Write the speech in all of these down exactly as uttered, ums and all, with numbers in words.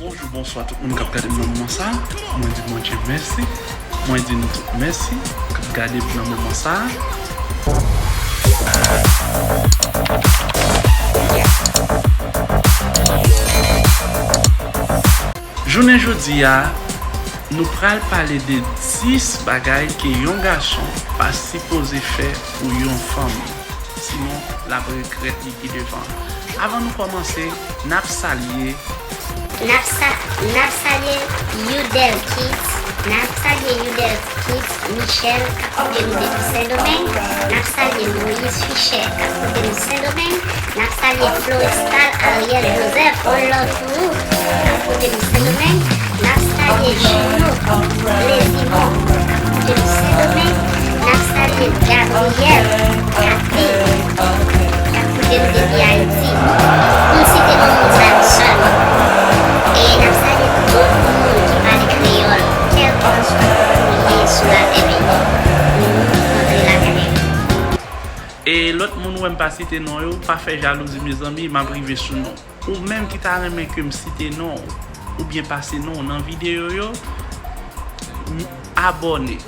Bonjou, bonswa tout moun k ap gade m nan moman sa a. Mwen di Bondye mèsi. Mwen di nou tout mèsi k ap gade m nan moman sa a. Jounen jodi a, nou pral pale de dis bagay ke yon gason pa sipoze fè pou yon fanm. Sinon, l ap regrèt li pi devan. Avan nou kòmanse, n ap salye. N ap sa-, n ap salye Youdel Kids. N ap salye Youdel Kids Michel k ap koute nou depi Sendomeng. N ap salye Moïse Fischer k ap koute nou Sendomeng. N ap salye Florestal Ariel Joseph, one love pou ou, k ap koute nou Sendomeng. N ap salye Juno Plezimon k ap koute nou Sendomeng. N ap salye Gabriel Catherine k ap koute nou depi Ayiti. M site non moun sa yo sèlman. E n ap salye tout moun ki pale kreyòl, kèlkanswa kote w ye sou latè peyi. Nou kontre lakay. E lòt moun ou wè m pa site non yo, pa fè jalouzi mezanmi, m ap rive sou non. Ou menm ki ta renmen ke m site non w, oubyen pase non w nan videyo yo, m-, abòne.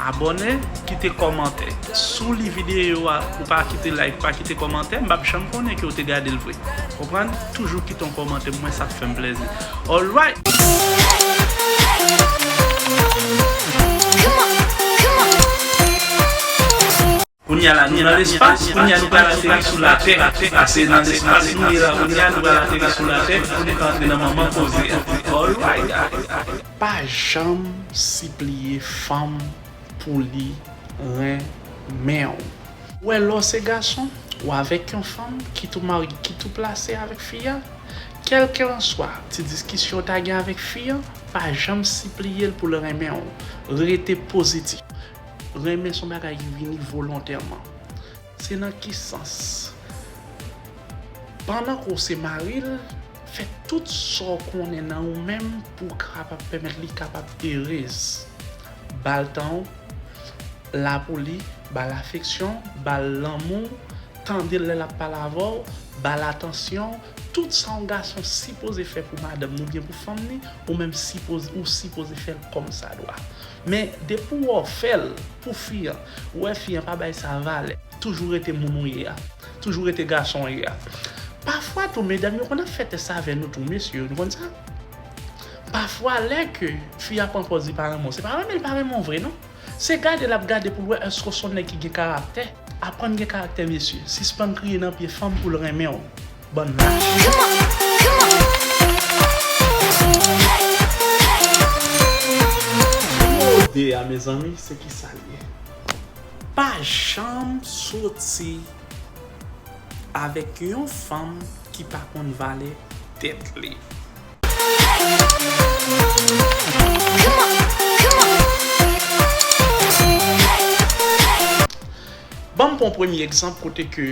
Abòne, kite kòmantè. Si w li videyo a, ou pa kite like, ou pa kite kòmantè, m p ap janm konnen ke w te gade l vre. Konprann? Toujou kite yon kòmantè pou mwen, sa ap fè m plèzi. Alright! Kounye a la, nou nan lespas, kounye a nou pral ateri sou latè. Pase nan lespas nou ye la, kounye a nou pral ateri sou latè, pou nou ka antre nan manman koze a. Alright, guys. Pa janm sipliye fanm pou li renmen w. Ou wè, lè w se gason, ou avèk yon fanm, kit ou marye, kit ou plase avèk fi a, kèlkanswa ti diskisyon w ta gen avèk fi a, pa janm sipliye l pou l renmen w. Rete pozitif. Renmen se yon bagay ki vini volontèman. Se nan ki sans? Pandan ke w se mari l, fè tout sa w konnen nan ou menm pou w kapab pèmèt li kapab erez. Ba l tan w, la pou li, ba l afeksyon, ba l lanmou, tande l lè l ap pale avè w, ba l atansyon, tout sa yon gason sipoze fè pou madanm li oubyen pou fanm li, ou menm sipoze, ou sipoze fè l kòmsadwa. Men, depi w wè w fè l pou fi an, ou wè fi an pa bay sa valè, toujou rete moun ou ye a, toujou rete gason w ye a. Pafwa tou, medam yo konn ap fè tès avè nou tou, mesye, nou konn sa? Pafwa, lè ke fi a pran pòz li pa renmen w, se pa renmen l pa renmen w vre, non. Se gade l ap gade pou l wè èske w se yon nèg ki gen karaktè. Aprann gen karaktè, mesye. Sispann kriye nan pye fanm pou l renmen w. Bann lach. Mo de a, mezanmi, se ki sa l ye? Pa janm soti avèk yon fanm ki pa konn valè tèt li. Ban m pran yon premye egzanp kote ke,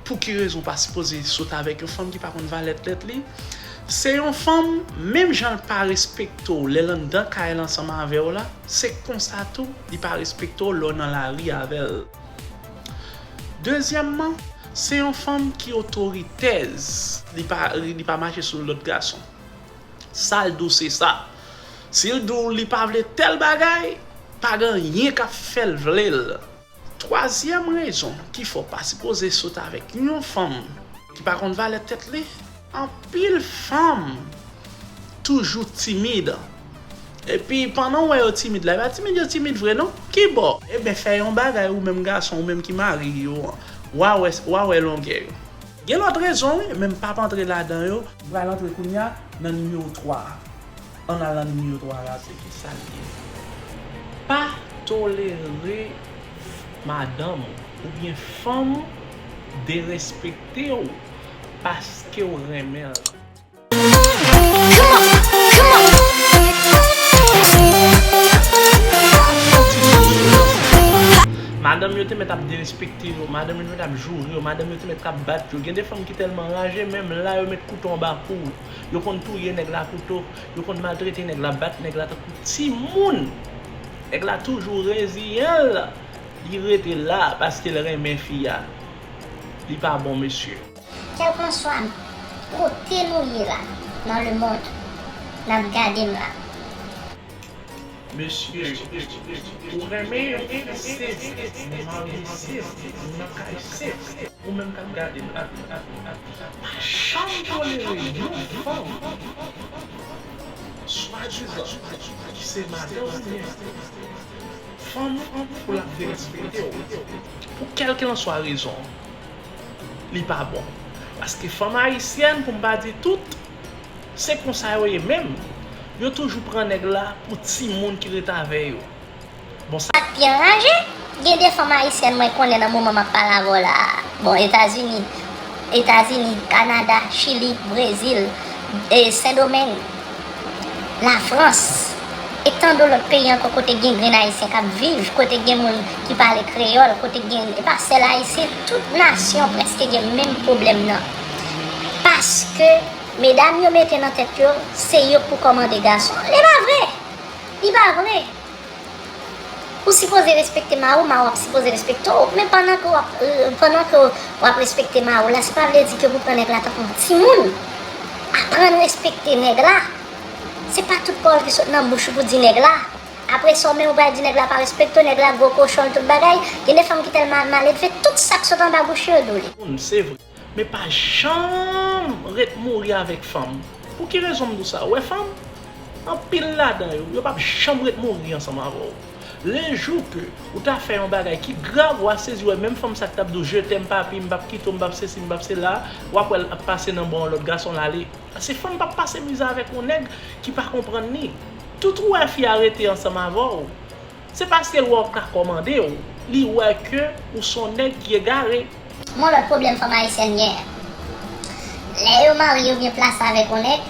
pou ki rezon w pa sipoze sot avèk yon fanm ki pa konn valè tèt li. Se yon fanm, menm jan l pa respekte w lè l anndan kay la ansanm avè w la, se konsa tou li pa respekte w lè w nan lari avè l. Dezyèmman, se yon fanm ki otoritèz, li pa, li pa mache sou lòd gason. Sa l di w se sa. Si l di w li pa vle tèl bagay, pa gen anyen k ap fè l vle l. Twazyèm rezon ki fè w pa sipoze sot avèk yon fanm ki pa konn valè tèt li, anpil fanm toujou timid. Epi pandan w wè yo timid la, e pa timid yo timid vre non. Kibò? Ebyen fè yon bagay ou menm gason, ou menm ki mari yo an. W a wè, w a wè longè yo. Gen lòt rezon wi, men m p ap antre ladan yo. M pral antre kounye a nan nimewo twa a. Ann al nan nimewo twa la, se ki sa l ye? Pa tolere madanm ou oubyen fanm ou derespekte w paske w renmen l. Madanm yo te mèt ap derespekte yo, madanm yo te mèt ap joure yo, madanm yo te mèt ap bat yo. Gen de fanm ki tèlman raje, menm la yo met kouto anba kou. Yo konn touye nèg la kouto, yo konn maltrete nèg la, bat nèg la tankou timoun. Nèg la toujou reziyen l, li rete la paske l renmen fi a. Li pa bon, mesye. Kèlkanswa kote nou ye la, Dans le monde, n ap gade m la. Mesye yo, ou renmen yon fi se ou marye se ou nan kay se ou menm k ap gade m la, pa janm tolere yon fanm swadizan ki se madanm ou byen fanm pou l ap derespekte w pou kèlkelanswa rezon. Li pa bon. Paske fanm ayisyèn, pou m pa di tout, se konsa yo ye menm. Yo toujou pran nèg la pou timoun ki ret avè yo. Bon, sa. Sa k pi anraje, gen de fanm ayisyèn mwen konnen nan moman m ap pale avè w la a. Bon, Etazini, Etazini, Kanada, Chili, Brezil, e Sendomeng, Lafrans, e tann lòt peyi ankò kote gen grenn ayisyen k ap viv, kote gen moun ki pale kreyòl, kote gen, e pa sèl ayisyen, tout nasyon prèske gen menm pwoblèm nan. Paske medam yo mete nan tèt yo, se yo k pou kòmande gason. Li pa vre! Li pa vre! Ou sipoze respekte mari w, mari w ap sipoze respekte w. Men pandan ke w ap, euh, pandan ke w ap respekte mari w la, se pa vle di ke pou pran nèg la tankou yon timoun. Aprann respekte nèg la. Se pa tout pawòl ki sot nan bouch ou pou di nèg la. Apre sa, ou menm ou pral di nèg la pa respekte w, nèg la gwo kochon l, tout bagay. Gen de fanm ki tèlman maledve, tout sa k sot anba bouch yo, yo di w li. Moun, se vre. Men pa janm ret mouri avèk fanm. Pou ki rezon m di w sa? Ou wè fanm? Anpil ladan yo, yo p ap janm ret mouri ansanm avè w. Le jou ke ou ta fè yon bagay ki grav, w a sezi wè menm fanm sa k t ap di w je t'aime papi, m p ap kite w, m p ap sesi, m p ap sela, w ap wè l ap pase nan bò yon lòt gason l ale. Paske fanm p ap pase mizè avèk yon nèg ki pa konprann li. Tout ou wè fi a rete ansanm avè w, se paske l wè w ka kòmande w, li wè ke ou s on nèg ki egare. Yon lòt pwoblèm fanm ayisyèn genyen. Lè yo marye oubyen plase avèk yon nèg,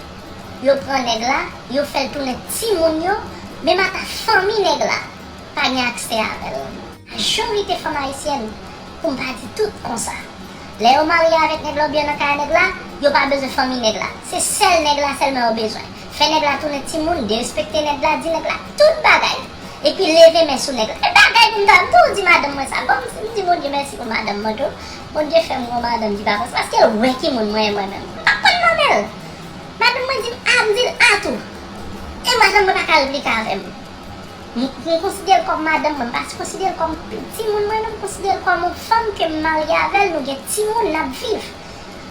yo pran nèg la, yo fè l tounen timoun yo, menm ata fanmi nèg la pa gen aksè avè l. Majorite fanm ayisyèn, pou m pa di tout konsa. Lè yo marye avèk nèg la oubyen nan kay nèg la, yo pa bezwen fanmi nèg la. Se sèl nèg la sèlman yo bezwen. Fè nèg la tounen timoun, derespekte nèg la, di nèg la tout bagay. Epi leve men sou nèg la. E bagay pou m ta, m tou di madanm mwen sa. Bon, m di Bondye mèsi pou madanm mwen tou. Bondye fè m gon madanm ki pa konsa. Paske l wè ki moun mwen ye mwen menm. M p ap konn nonmen l. Madanm mwen di m A, m di l A tou. E madanm mwen pa ka replike avè m. M, m konsidere l kòm madanm mwen, m pa konsidere l kòm timoun mwen, non, m konsidere l kòm yon fanm ke m marye avè l, nou gen timoun, n ap viv.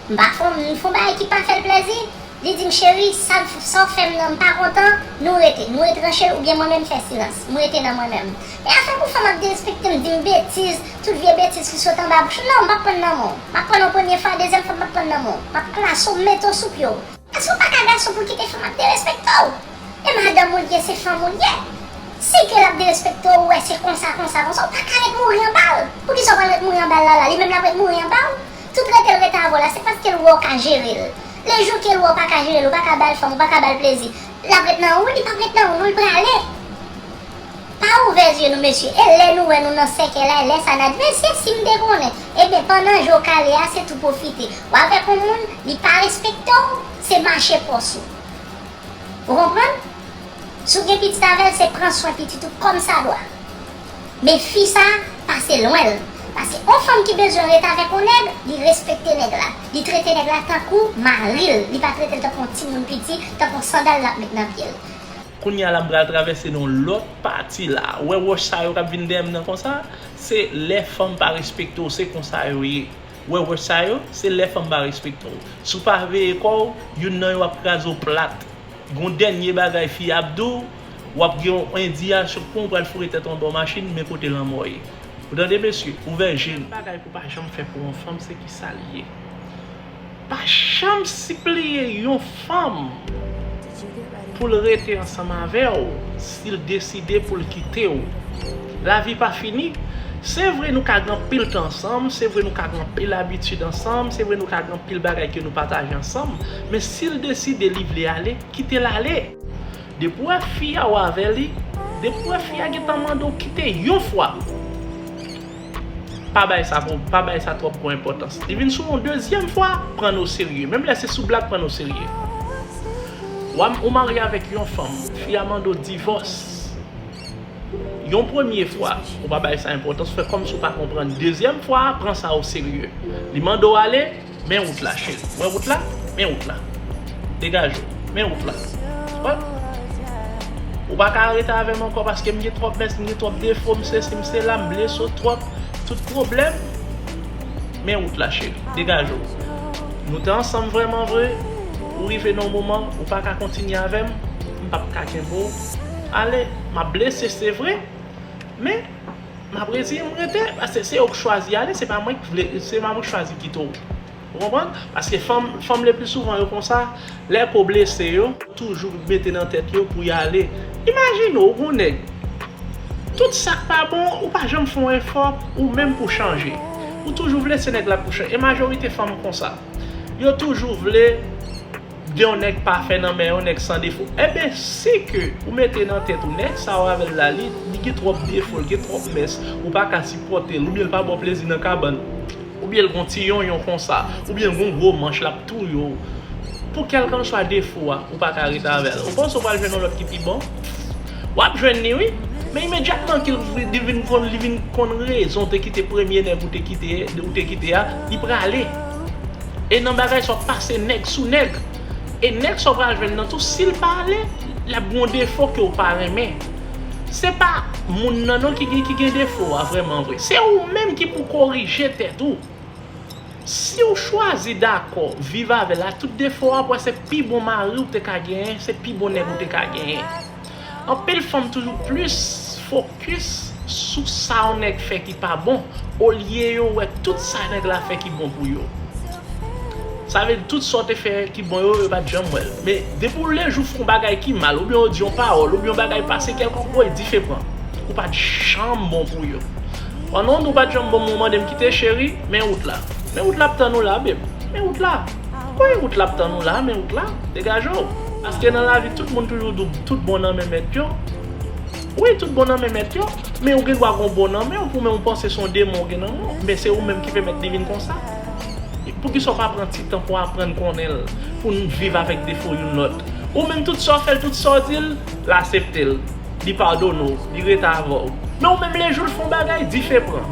M pa fè, m fè yon bagay ki pa fè l plezi, li di m, cheri, sa, sa w fè m nan, m pa kontan, nou rete, nou retranche l, oubyen mwen menm m fè silans, m rete nan mwen menm. Men afè pou fanm ap derespekte m, di m betiz, tout vye betiz ki sot anba bouch ou, non, m p ap pran nan men w. M ap pran nan w premye fwa, dezyèm fwa, m p ap pran nan men w. M ap klase w, m mete w sou pye w. Èske w pa ka gason pou kite fanm ap derespekte w? E madanm ou l ye, se fanm ou l ye. Si ke l ap derespekte w, ou wè se konsa, konsa, konsa, ou pa ka ret mouri anba l. Poukisa w pral ret mouri anba l la, la? Li menm l ap ret mouri anba w? Tout rete l rete avè w la, se paske l wè w ka jere l. Le jou ke l wè w pa ka jere l, ou pa ka ba l fanm, ou pa ka ba l plezi, l ap ret nan ou, li p ap ret nan ou, non, l prale. Pa ouvè zye nou, mesye. E lè nou wè nou nan sèkèy la, e lè sa n a di, mesye, si m te konnen. Ebyen, pandan je w kale a, se tou pwofite. W avèk yon moun, li pa respekte w, se mache pòs ou. Ou konprann? Si w gen pitit avè l, se pran swen pitit ou kòmsadwa. Men fi sa, pase lwen l. Paske yon fanm ki bezwen ret avèk yon nèg, li respekte nèg la. Li trete nèg la tankou mari l. Li pa trete l tankou yon timoun piti, tankou yon sandal l ap met nan pye l. Kounye a la, m pral travèse nan yon lòt pati la. Ou wè wòch sa yo k ap vin dèyè m nan konsa? Se lè fanm pa respekte w, se konsa yo ye. Ou wè wòch sa yo? Se lè fanm pa respekte w. Si w pa veye kò w, youn nan yo ap kraze w plat. Gon dènye bagay fi a ap di w, w ap gen yon endiyasyon pou w pral foure tèt ou anba yon machin, men kote lanmò ye. Ou tande, mesye? Ouvè je nou. Bagay pou w pa janm fè pou yon fanm, se kisa l ye? Pa janm sipliye yon fanm pou l rete ansanm avè w si l deside pou l kite w. Lavi pa fini. Se vre nou ka gen anpil tan ansanm, se vre nou ka gen anpil abitid ansanm, se vre nou ka gen anpil bagay ke nou pataje ansanm, men si l deside li vle ale, kite l ale. Depi w wè fi a w avè li, depi w wè fi a gentan mande w kite yon fwa, pa bay sa gwo, pa bay sa twòp gwo enpòtans. Li vin sou yon dezyèm fwa, pran n o serye. Menm lè se sou blag, pran n o serye. W a, ou marye avèk yon fanm, fi a mande w divòs yon premye fwa, ou pa bay sa enpòtans, fè kòmsi w pa konprann. Dezyèm fwa a, pran sa o serye. Li mande w ale, men wout la, cheri. Wè wout la? Men wout la. Degaje w. Men wout la. Ou pa ka rete avè m ankò paske m gen twòp mès, m gen twòp defo, m sesi, m sela, m blese w twòp, tout pwoblèm. Men wout la, cheri. Degaje w. Nou te ansanm vrèman vre. Ou rive nan yon moman, ou pa ka kontinye avè m. M p ap ka kenbe w. Ale, m ap blese, se vre. Men, m ap reziye m rete. Paske se ou k chwazi ale, se pa mwen k vle, se pa mwen k chwazi kite w. Ou konprann? Paske fanm, fanm le pli souvan yo konsa, lè kò blese yo, toujou mete nan tèt yo pou y ale. Imajine w, ou gon nèg. Tout sa k pa bon, ou pa janm fè yon efò, ou menm pou chanje. Ou toujou vle se nèg la pou chanje. E majorite fanm konsa. Yo toujou vle gen yon nèg pafè nan men yo, nèg san defo. Enben, si ke ou mete nan tèt ou, nèg sa w avè l la, li, li gen twòp defo, li gen twòp mès, ou pa ka sipòte l, oubyen l pa ba w plezi nan kabann, oubyen l gon ti yonyon konsa, oubyen l gon gwo manch, l ap touye w. Pou kèlkanswa defo a, ou pa ka rete avè l. Ou panse w pral jwenn yon lòt ki pi bon? W ap jwenn li, wi. Men imedyatman ke li vin konn, li vin konn rezon te kite premye nèg ou te kite, ou te kite a, li prale. E nan bagay sa w ap pase nèg sou nèg. E nèg sa w pral jwenn nan tou, si l pa ale, l ap gen yon defo ke w pa renmen. Se pa moun nan non ki gen, ki gen defo a vrèman vre. Se ou menm ki pou korije tèt ou. Si w chwazi dakò viv avè l ak tout defo a, w ap wè se pi bon mari w te ka genyen, se pi bon nèg ou te ka genyen. Anpil fanm toujou plis fokis sou sa yon nèg fè ki pa bon, olye yo wè tout sa nèg la fè ki bon pou yo. Sa vle di tout sa w te fè ki bon yo, yo pa t janm wè l. Men depi w le jou fè yon bagay ki mal, oubyen w di yon pawòl, oubyen yon bagay pase kèlkonk, woy, dife pran. Ou pa t janm bon pou yo. Pandan w di w pa t janm bon, w mande m kite cheri, men wout la. Men wout la ap tann ou la, babe. Men wout la. Wi, wout la ap tann ou la, men wout la. Degaje w. Paske nan lavi, tout moun toujou di w tout bon nan men mèt yo. Wi, tout bon nan men mèt yo. Men ou gen dwa gon bon nan men w, pou men w panse se yon demon ou gen nan men w. Men se ou menm ki pèmèt li vin konsa. Poukisa w pa pran ti tan pou aprann konnen l, pou n viv avèk defo youn lòt? Ou menm tout sa w fè l, tout sa w di l, l aksepte l. Li padone w, li rete avè w. Men ou menm lejou l fè yon bagay, dife pran.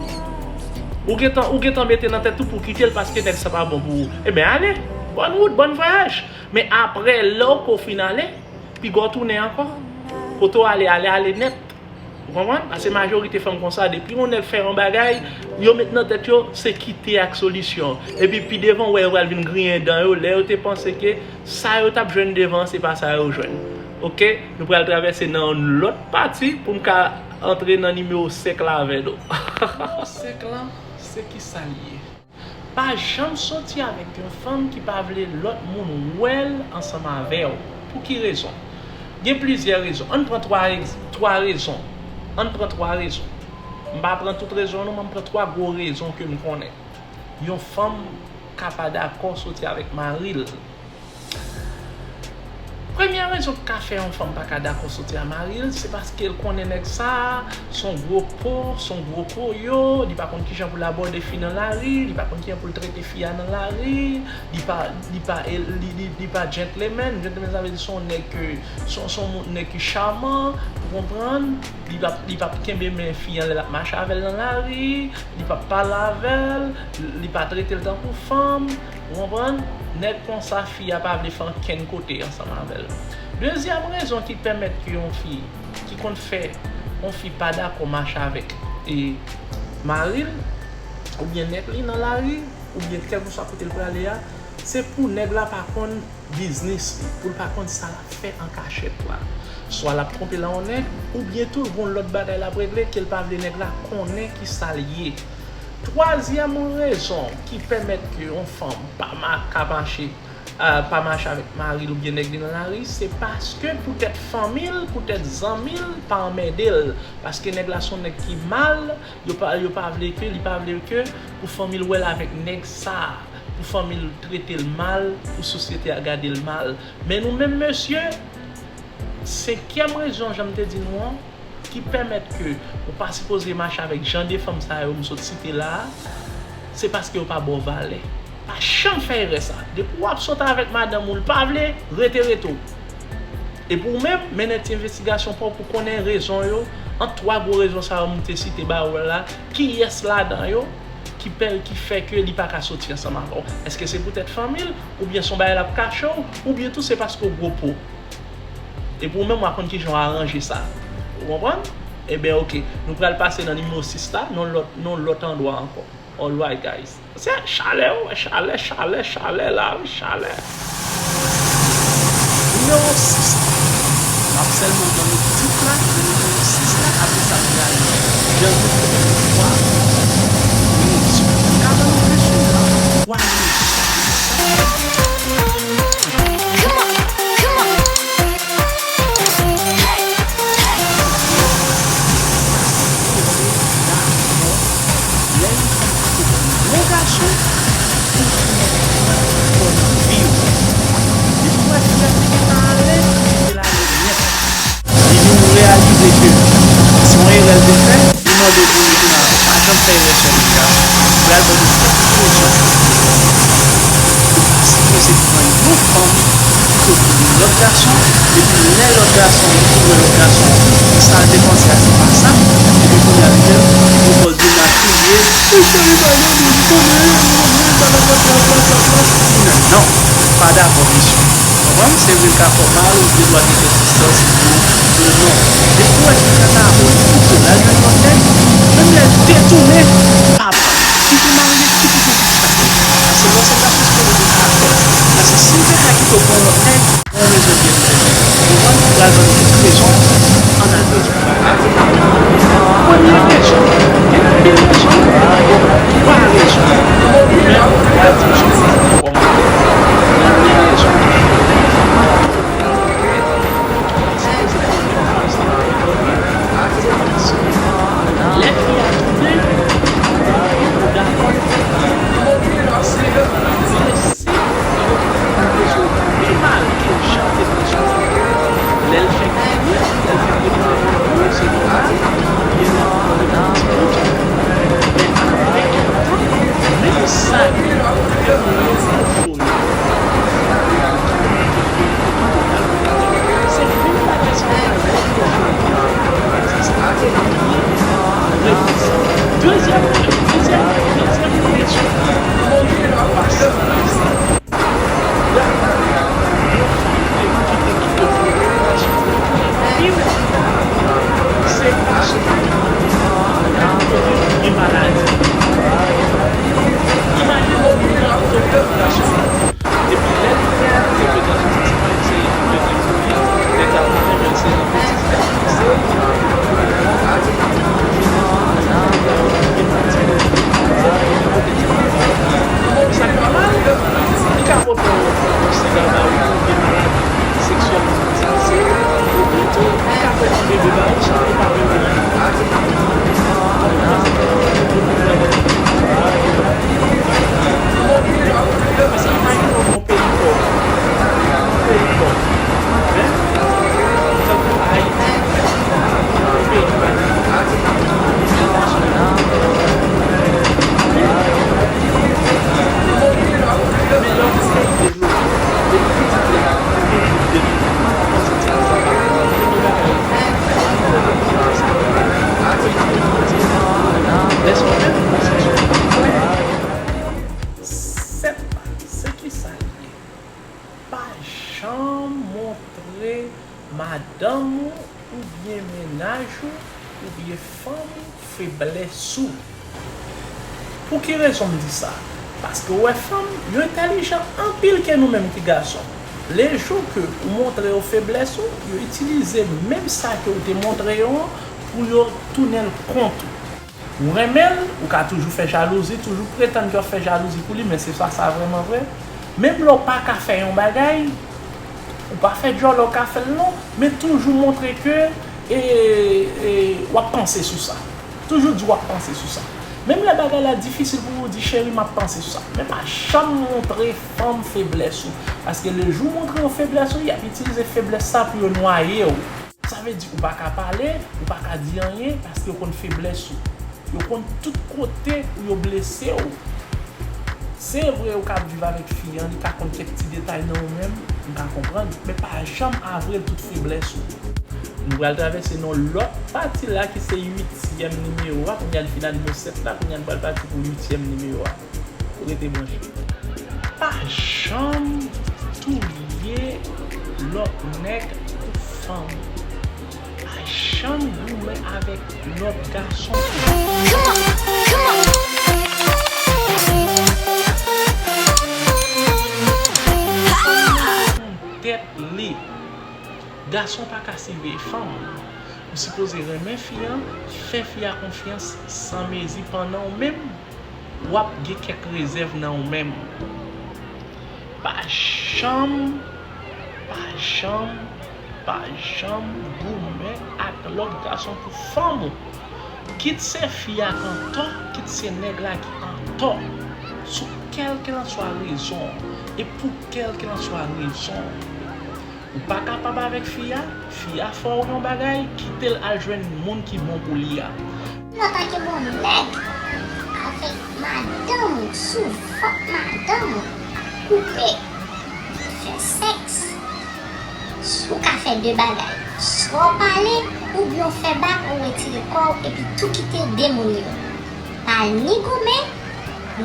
Ou gentan, ou gentan mete nan tèt ou pou w kite l paske nèg sa pa bon pou ou. Ebyen ale, bòn wout, bòn vwayaj. Men apre, lè w ko fin ale, piga w tounen ankò. Kote w ale, ale, ale nèt. Ou konprann? Paske majorite fanm konsa, depi yon nèg fè yon bagay, yo met nan tèt yo, se kite ak solisyon. Epi pi devan, w wè yo pral vin griyen dan yo, lè yo te panse ke sa yo t ap jwenn devan, se pa sa yo jwenn. Oke? Nou pral travèse nan yon lòt pati pou m ka antre nan nimewo senk la avè nou. Nimewo senk lan, se kisa l ye? Pa janm soti avèk yon fanm ki pa vle lòt moun wè l ansanm avè w. Pou ki rezon? Gen plizyè rezon. Ann pran twa, twa rezon. Ann pran twa rezon. M pa pran tout rezon non, men m pran twa gwo rezon ke m konnen. Yon fanm ka pa dakò soti avèk mari l. Premye rezon ki ka fè yon fanm pa ka dakò soti a mari l, se paske l konnen nèg sa a se yon gwo po, se yon gwo koyo, li pa konn kijan pou l abòde fi nan lari, li pa konn kijan pou l trete fi a nan lari, li pa, li pa, li, li, li pa gentleman. Gentleman, sa vle di se yon nèg ke, se, se yon moun, nèg ki chaman, ou konprann? Li p ap, li p ap kenbe men fi an lè l ap mache avè l nan lari, li p ap pale avè l, li pa trete l tankou fanm, ou konprann? Nèg konsa, fi a pa vle fè ankenn kote ansanm avè l. Dezyèm rezon ki pèmèt ke yon fi ki konn fè yon fi pa dakò mache avèk, e, mari l, oubyen nèg li nan lari, oubyen kèlkeswa kote l prale a, se pou nèg la pa konn biznis li, pou l pa konn sa l ap fè an kachèt la. Swa l ap twonpe l a yon nèg, oubyen tou gon lòt bagay l ap regle ke l pa vle nèg la konnen kisa l ye. Twazyèm rezon ki pèmèt ke yon fanm pa ma-, ka mache, ah, pa mache avèk mari l oubyen nèg li nan lari, se paske poutèt fanmi l, poutèt zanmi l pa anmède l. Paske nèg la se yon nèg ki mal, yo pa, yo pa vle ke, li pa vle ke pou fanmi l wè l avèk nèg sa a, pou fanmi l trete l mal, pou sosyete a gade l mal. Men nou menm mesye, senkyèm rezon, jan m te di nou an, ki pèmèt ke ou pa sipoze mache avèk jan de fanm sa yo m sot site la a, se paske yo pa ba w valè. Pa janm fè erè sa. Depi w ap sot avèk madanm ou, l pa vle, rete, rete w. Epi ou menm, mennen ti envestigasyon pa w pou konnen rezon yo. Ant twa gwo rezon sa yo m te site ba ou la, kiyès ladan yo ki ki pè l ki fè ke li pa ka soti ansanm avè w? Èske se poutèt fanmi l, oubyen se yon bagay l ap kache w, oubyen tou se paske w gwo po? Epi ou menm w a konn kijan w aranje sa. Ou konprann? Ebyen, oke. Nou pral pase nan nimewo sis la, nan lòt, nan lòt andwa ankò. Alright, guys. Se chalè, wi, chalè, chalè, chalè la, wi, chalè. Nimewo sis la. M ap sèlman ban nou tit la, nan nimewo sis la, apre sa, m pral jan nou fè twa lezon. M ka ban nou presyon la. Twa lezon. Lè yon fanm kite yon bon gason, ou tounen pran kò nan vi w. Depi w wè fi a te gentan ale, kite l ale nèt. Li vin reyalize ke se yon erè l te fè, li mande pou li tounen pa janm fè erè sa ankò. Li pral ban nou kèk lezon. Ou pa sipoze pran yon fanm ki te pou yon lòt gason, epi lè lòt gason, li vin wè lòt gason, sa l te panse a se pa sa, epi kounye a li menm, li pran pòz li nan kriye, "Mesye, li pa nan moun, konnen, konnen, blablabla, blablabla." Non, pa dakò, mesye. Konprann? Se vre l ka fè w mal, ou gen dwa gen kèk distans, li di w, men non. Depi w wè fi a ta avè w, li kite w, l al jwenn lòt nèg, menm lè l detounen, pa pran l. Kite l marye, kite l kite l. Paske lè w se gason, se pou w kite l. Paske si l te ka kite w pou yon lòt nèg, yon rezon byen prezante. Ou konprann? Pral ban nou tout rezon. Ann al pèdi bagay. Premye rezon. Gen anpil rezon. Twa rezon. Premye rezon. Lè fi a tounen, ou dakò, se blese. Pi mal ke jan te blese. Lè l fè kriye, lè l fè kriye, se nòmal, li nan yon ti bout. Men avèk tan, menm sa ke yo fè yo, se menm bagay sa yo pral repwoche. Dezyèm, dezyèm, dezyèm rezon. Yon fanm ki te kite w pou yon relasyon, se paske gen maladi. Imajine w, moun nan kite w pou yon gason. Epi lè l reyalize ke gason sa se pa yon serye de nèg pou li, nèg la pa renmen l, se nan betiz l ap panse. Sa nòmal, li ka pote yon, yon sida ba ou, ou gen maladi seksyèlman transmisib, oubyen tou, li ka fè yon bebe ba ou san ou pa menm renmen. Paske imajine w yon peyi pòv, yon peyi pòv, tankou Ayiti, yon peyi ki pa gen anpil gason, men lè w yon peyi devlope, depi pitit la, ou gen dout de li menm, ou panse ti fi sa pa pou ou, premye bagay ou fè, ou fè sa. Lè sa w menm, ou panse se yon pa prè. Sèt la, se kisa l ye? Pa janm montre madanm ou oubyen mennaj ou oubyen fanm ou feblès ou. Pou ki rezon m di sa? Paske w wè fanm, yo entèlijan anpil ke nou menm ki gason. Le jou ke ou montre yo feblès ou, yo itilize menm sa ke ou te montre yo an pou yo tounen l kont ou. Ou renmen l, ou ka toujou fè jalouzi, toujou pretann ke w ap fè jalouzi pou li, men se pa sa vrèman vre. Menm lè w pa ka fè yon bagay, ou pa fè djòlè, ou ka fè l non, men toujou montre ke, e, e, w ap panse sou sa. Toujou di w ap panse sou sa. Menm lè bagay la difisil pou ou di, "Cheri, m ap panse sou sa." Men pa janm montre fanm feblès ou. Paske le jou w montre yo feblès ou, y ap itilize feblès sa pou yo nwaye w. Sa vle di ou pa ka pale, ou pa ka di anyen, paske yo konn feblès ou. Yo konn tout kote pou yo blese w. Se vre ou ka ap viv avèk fi an, li ka konn kèk ti detay nan ou menm, m ka konprann, men pa janm avwe l tout feblès ou. Nou pral travèse nan lòt pati la ki se uityèm nimewo a, kounye a n fin a nimewo sèt la, kounye a n pral pati pou uityèm nimewo a. Rete branche. Pa janm touye lòt nèg pou fanm. Pa janm goumen avèk lòt gason. Tèt li. Gason pa ka siveye fanm. Ou sipoze renmen fi an, fè fi a konfyans san mezi pandan ou menm w ap gen kèk rezèv nan ou menm. Pa janm, pa janm, pa janm goumen ak lòt gason pou fanm ou. Kit se fi a k antò, kit se nèg la ki antò. Sou kèlkelanswa rezon, e pou kèlkelanswa rezon. Ou pa kapab avèk fi a, fi a fè w yon bagay, kite l al jwenn moun ki bon pou li a. Antanke bon nèg, avèk madanm ou, sou vant madanm ou, koupe, fè sèks. Ou ka fè de bagay, swa w pale, oubyen w fè bak, ou retire kò w, epi tou kite de moun yo. Pa ni goumen,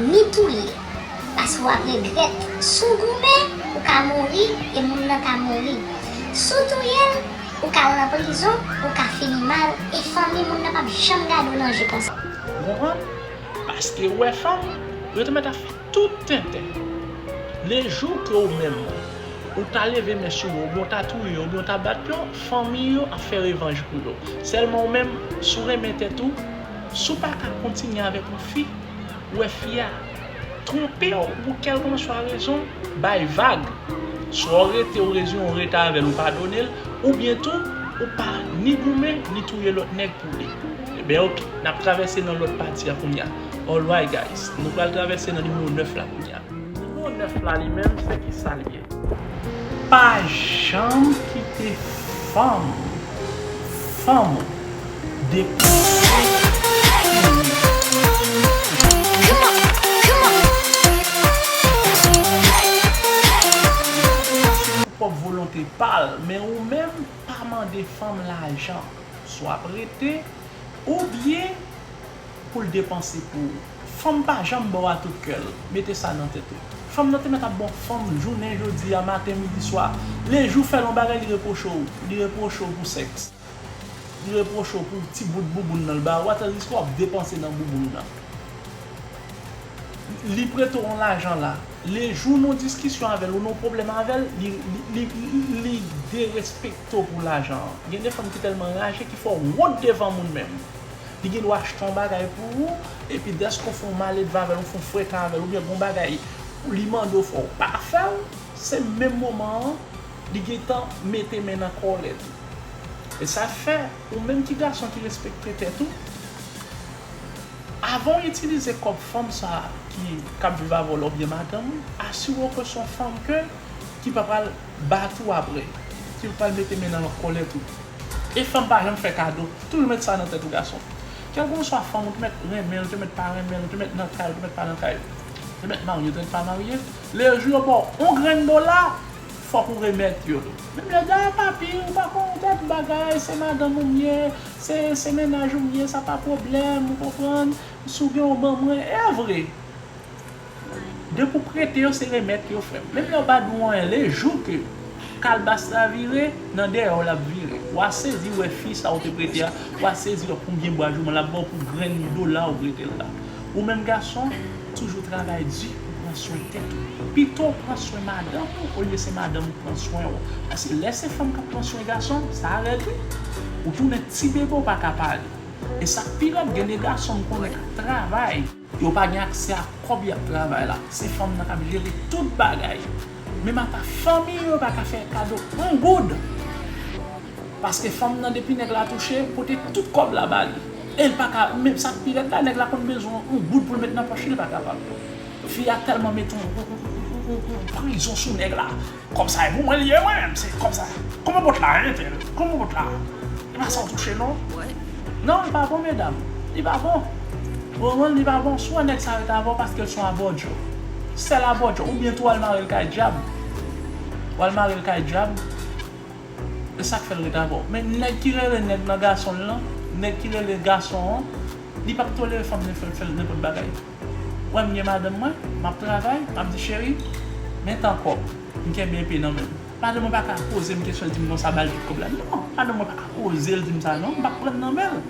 ni touye. Paske w ap regrèt. Si w goumen, ou ka mouri, e moun nan ka mouri. Si w touye l, ou ka al nan prizon, ou ka fini mal, e fanmi moun nan p ap janm gade w nan je konsa. Ou konprann? Paske ou wè fanm, yo te mèt ap fè tout tenten. Lejou ke ou menm, ou ta leve men sou yo, oubyen w ta touye yo, oubyen w ta bat yo, fanmi yo ap fè revanj pou yo. Sèlman ou menm, si w renmen tèt ou, si w pa ka kontinye avèk yon fi, ou wè fi a twonpe w pou kèlkanswa rezon, bay vag. Swa w rete, ou reziyen w rete avè l, ou padone l, oubyen tou, ou pa ni goumen, ni touye lòt nèg pou li. Ebyen, oke, n ap travèse nan lòt pati a kounye a. Alright, guys, nou pral travèse nan nimewo nèf la kounye a. Nimewo nèf la, li menm, se ki sa l ye? Pa janm kite fanm, fanm ou depanse sou ou. Pwòp volonte pa l, men ou menm pa mande fanm lajan. Swa prete, oubyen pou l depanse pou ou. Fanm pa janm ba w a tout kè l. Mete sa nan tèt ou. Fanm nan te mèt ap ba w fanm jounen jodi a, maten, midi, swa. Lejou fè l yon bagay, li repwoche w. Li repwoche w pou sèks. Li repwoche w pou ti bout bouboun nan l ba ou a, tandiske w ap depanse nan bouboun nan. Li prete w yon lajan la. Lejou nan yon diskisyon avè l, ou nan yon pwoblèm avè l, li, li, li, li derespekte w pou lajan an. Gen de fanm ki tèlman raje ki fè w wont devan moun menm. Li gen dwa achte yon bagay pou ou, epi dèske w fè yon maledve avè l, ou fè yon frekan avè l, oubyen gen yon bagay li mande w fè w pa fè l, se menm moman an, li gentan mete men nan kòlèt ou. E sa fè, ou menm ki gason ki respekte tèt ou, avan w itilize kòb fanm sa a ki, k ap viv avè w la oubyen madanm ou, asire w ke se yon fanm ke, ki pa pral bat ou apre, ki pa pral mete men nan kòlèt ou. E fanm pa janm fè kado. Toujou met sa nan tèt ou, gason. Kèlkeswa fanm ou te mèt renmen l, ou te mèt pa renmen l, ou te mèt nan kay, ou te mèt pa nan kay, ou te mèt marye, ou te mèt pa marye, lejou yo ba w yon grenn dola, fòk ou remèt yo l. Menm lè di, a papi, ou pa konn tèt bagay, se madanm ou m ye, se, se mennaj ou m ye, sa pa pwoblèm, ou konprann, si w gen w ban mwen, e vre. Depi w prete yo, se remèt yo, frè m. Menm lè yo pa di w anyen, lejou ke kalbas la vire, nan dèyè w l ap vire. W a sezi wè fi sa w te prete a, w a sezi wè konbyen bwa jouman l ap ba w pou grenn dola w prete l la. Ou menm gason, toujou travay di pou pran swen tèt ou. Pito w pran swen madanm ou olye se madanm ou pran swen w. Paske lè se fanm k ap pran swen gason, sa rèd wi. Ou tounen ti bebe w pa ka pale. E sa k pi rèd, gen de gason m konnen k ap travay. Yo pa gen aksè a kòb y ap travay la. Se fanm nan k ap jere tout bagay. Menm ata fanmi yo pa ka fè kado yon goud. Paske fanm nan depi nèg la touche, pote tout kòb la ba li. E l pa ka, menm sa k pi rèd la, nèg la konn bezwen yon goud pou l met nan pòch li, l pa kapab. Fi a tèlman mete yon, yon, yon, yon, yon, yon prizon sou nèg la. Kòb sa e pou mwen li ye mwen menm, se kòb sa. Kòman bòt la, entèl? Kòman bòt la? E pa sa w touche non. Non, li pa bon, medam. Li pa bon. Ou konprann, li pa bon. Swa nèg sa ret avè w paske l se yon abòdjò. Sèl abòtjò, oubyen tou w al mare l kay dyab. W al mare l kay dyab. E sa k fè l ret avè w. Men nèg ki rele nèg nan gason l lan, nèg ki rele gason an, li p ap tolere fanm nan fè l, fè l nenpòt bagay. Wè m gen madanm mwen, m ap travay, m ap di, cheri, men tan kòb, m kenbe enpe nan men m. Madanm mwen pa ka poze m kesyon di m konsa ba l tout kòb la. Non, madanm mwen pa ka poze l di m sa non, m p ap pran l nan men l.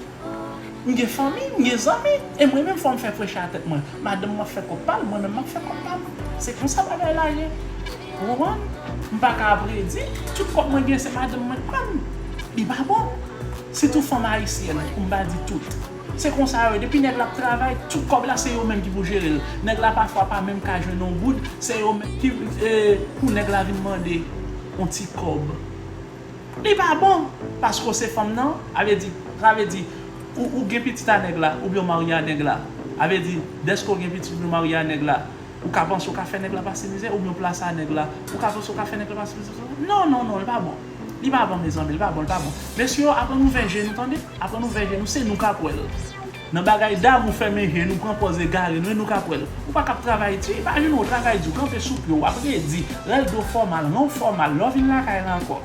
M gen fanmi, m gen zanmi, e mwen menm fò m fè fresh a tèt mwen. Madanm mwen ap fè kòb pa l, mwen menm m ap fè kòb pa m. Se konsa bagay la ye. Ou konprann? M pa ka ap redi, tout kòb mwen gen se madanm mwen k pran l. Li pa bon. Sitou fanm ayisyèn, pou m pa di tout. Se konsa yo ye. Depi nèg la ap travay, tout kòb la se yo menm ki pou jere l. Nèg la pafwa pa menm ka jwenn yon goud, se yo menm ki, e, pou nèg la vin mande yon ti kòb. Li pa bon, paske w se fanm nan, a vle di, sa vle di, ou, ou gen pitit a nèg la, oubyen w marye a nèg la. A vle di, dèske w gen pitit oubyen w marye a nèg la, ou ka panse w ka fè nèg la pase mizè, oubyen w plase a nèg la, ou ka panse w ka fè nèg la pase mizè. Non, non, non, li pa bon. Li pa bon, mezanmi, li pa bon, li pa bon. Mesye yo, aprann ouvè je nou, tande? Aprann ouvè je nou, se nou k ap wè l. Nan bagay damou, fèmen je nou, pran pòz egare nou, e nou k ap wè l. Ou pa k ap travay di, pa jwenn ou travay di, w kanpe sou pye w, w ap redi, rèl do fòmal, non fòmal, lè w vin lakay la ankò.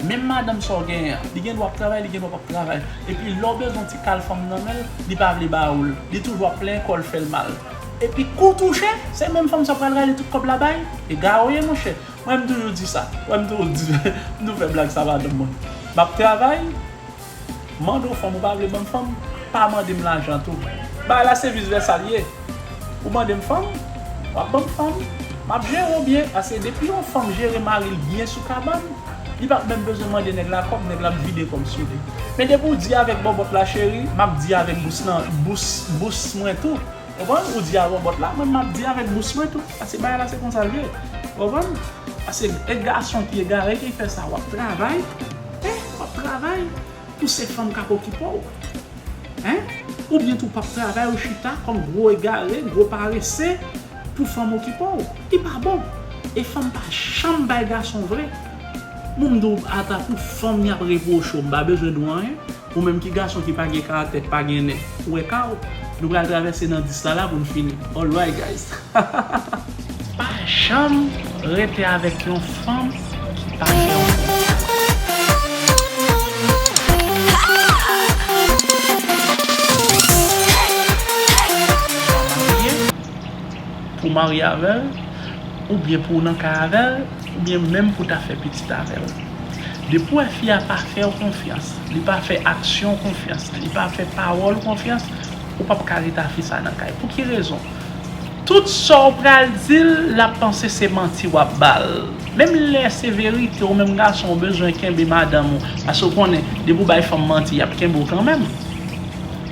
Menm madanm sa w genyen an, li gen dwa ap travay, li gen dwa p ap travay. Epi lè w bezwen ti kal fanm nan men l, li pa vle ba ou l. Li toujou ap plenyen kò l fè l mal. Epi kou w touche, se menm fanm sa w pral rale tout kòb la bay. Egare w ye, monchè. Mwen, m toujou di sa. Mwen, m toujou di, m toujou fè blag sa madanm mwen. M ap travay, mande w fanm, ou pa vle ban m fanm, pa mande m lajan tou. Bagay la se vis vèsa l ye. Ou mande m fanm, w ap ban m fanm. M ap jere w byen, paske depi yon fanm jere mari l byen sou kabann, li p ap menm bezwen mande nèg la kòb, nèg la ap vide kòb sou li. Men depi w di avèk bòbòt la, cheri, m ap di avèk bous lan, bous, bous mwen tou. Ou konprann? Ou di a bòbòt la, mwen m ap di avèk bous mwen tou. Paske bagay la se konsa l ye. Ou konprann? Paske e gason ki egare ki fè sa, w ap travay, e, w ap travay pou se fanm k ap okipe w. Hein? Oubyen tou w p ap travay, ou chita kòm gwo egare, gwo parese, pou fanm okipe w. Li pa bon. E fanm pa janm bay gason vre. Moun di w ata pou fanm li ap repwoche w, m pa bezwen di w anyen. Ou menm ki gason ki pa gen karaktè, ki pa gen nèg, ou wè ka w. Nou pral travèse nan dis la la pou n fini. Alright, guys. Pa janm rete avèk yon fanm ki pa fè w konfyans. Pou w marye avè l, oubyen pou w nan kay avè l, oubyen menm pou w ta fè pitit avè l. Depi w wè fi a pa fè w konfyans, li pa fè aksyon w konfyans, li pa fè pawòl w konfyans, ou p ap ka ret a fi sa nan kay. Pou ki rezon? Tout sa w pral di l, l ap panse se manti w ap ba l. Menm lè se verite, ou menm gason, ou bezwen kenbe madanm ou, paske w konnen, depi w bay fanm manti, y ap kenbe w kanmenm.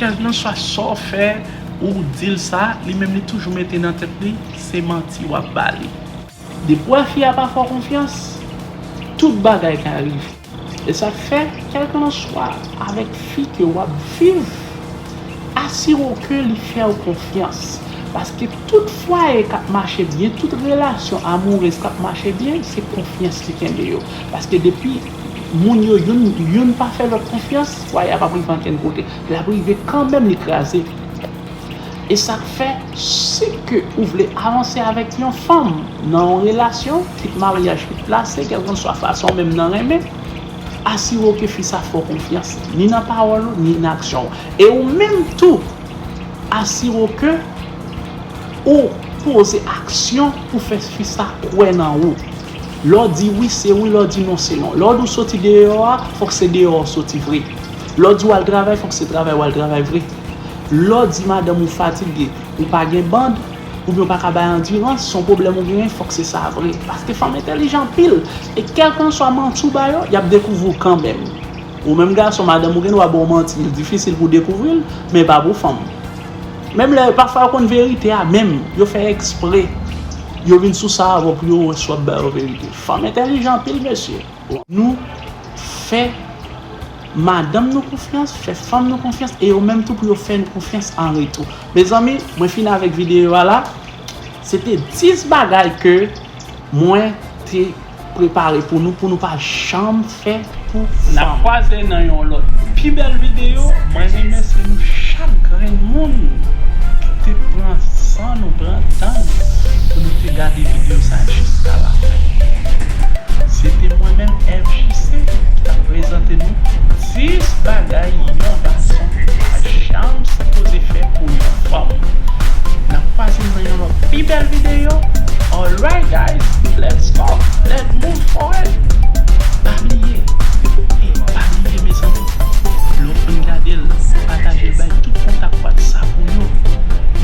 Kèlkanswa sa w fè, ou di l sa, li menm li toujou mete nan tèt li, se manti w ap ba li. Depi w wè fi a pa fè w konfyans, tout bagay ka rive. E sa k fè, kèlkanswa avèk fi ke w ap viv, asire w ke li fè w konfyans. Paske tout fwaye k ap mache byen, tout relasyon amourez k ap mache byen, se konfyans ki kenbe yo. Paske depi moun yo youn, youn pa fè lòt konfyans, fwaye a p ap rive ankenn kote. L ap rive kanmenm li kraze. E sa k fè, si ke ou vle avanse avèk yon fanm nan yon relasyon, kit maryaj, kit plase, kèlkanswa fason w menm nan renmen, asire w ke fi sa fè w konfyans, ni nan pawòl ou, ni nan aksyon w. E ou menm tou, asire w ke ou poze aksyon pou fè fi sa kwè nan ou. Lè w di wi, se wi, lè w di non, se non. Lè w di w soti deyò a, fòk se deyò a w soti vre. Lè w di w al travay, fòk se travay w al travay vre. Lè w di madanm ou fatige, ou pa gen band, oubyen w pa ka bay andirans, se yon pwoblèm ou genyen, fòk se sa vre. Paske fanm entèlijan anpil, e kèlkanswa manti w ba yo, y ap dekouvri w kanmenm. Ou menm gason, madanm ou gen dwa ba w manti, li difisil pou w dekouvri l, men pa pou fanm. Menm lè, pafwa yo konn verite a menm, yo fè ekspre. Yo vin sou sa avè w pou yo wè si w ap ba yo verite. Fanm entèlijan anpil, mesye. Nou fè madanm nou konfyans, fè fanm nou konfyans, e yo menm tou pou yo fè nou konfyans an retou. Mezanmi, mwen fini avèk videyo a la. Se te dis bagay ke mwen te prepare pou nou, pou nou pa janm fè pou fanm. N ap kwaze nan yon lòt pi bèl videyo. Mwen remèsye nou chak grenn moun ki te pran san nou pran tan nou pou nou te gade videyo sa jiska lafen. Se te mwen menm, F J C, ki t ap prezante nou dis bagay yon gason pa janm sipoze fè pou yon fanm. N ap kwaze nan yon lòt pi bèl videyo. Alright, guys, let's go, let's move forward. Pa bliye, eh, pa bliye, mezanmi, lè w fin gade l, pataje l bay tout kontak WhatsApp ou yo,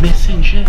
Messenger,